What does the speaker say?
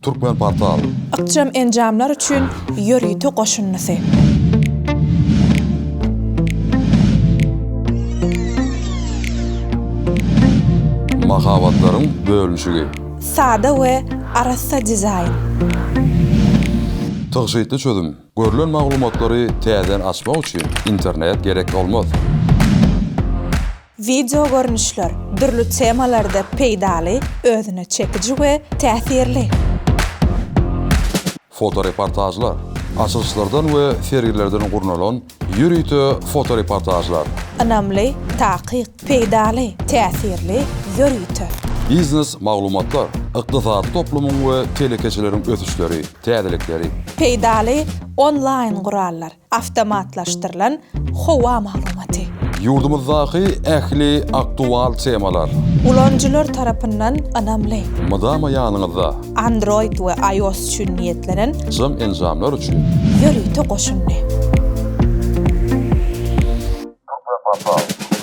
Türkmenportal. Ykjam enjamlar üçin ýörite goşundysy. Mahabatlaryň bölünişigi. Sada we arassa dizaýn. Tygşytly çözüm. Görlen maglumatlary täzeden açmak üçin internet gerek bolmaz. Wideo görnüşler, dürli temalarda peýdaly, özüne çekiji we täsirli. Fotoreportažlar, açylyşlardan we sergilerden gurnalan ýörite fotoreportažlar. Ynamly, takyk, peýdaly, täsirli, ýörite. Biznes maglumatlar, ykdysady toplumyň we telekeçileriň ösüşleri, täzelikleri. Peýdaly onlaýn gurallar. Awtomatlaşdyrylan howa maglumaty. Ýurdumyzdaky ähli aktual temalar. Ulanyjylar tarapyndan ynamly. Mydama ýanyňyzda. Android we iOS üçin niýetlenen. Jam enjamlar üçin. Ýörite goşundy. Türkmenportal.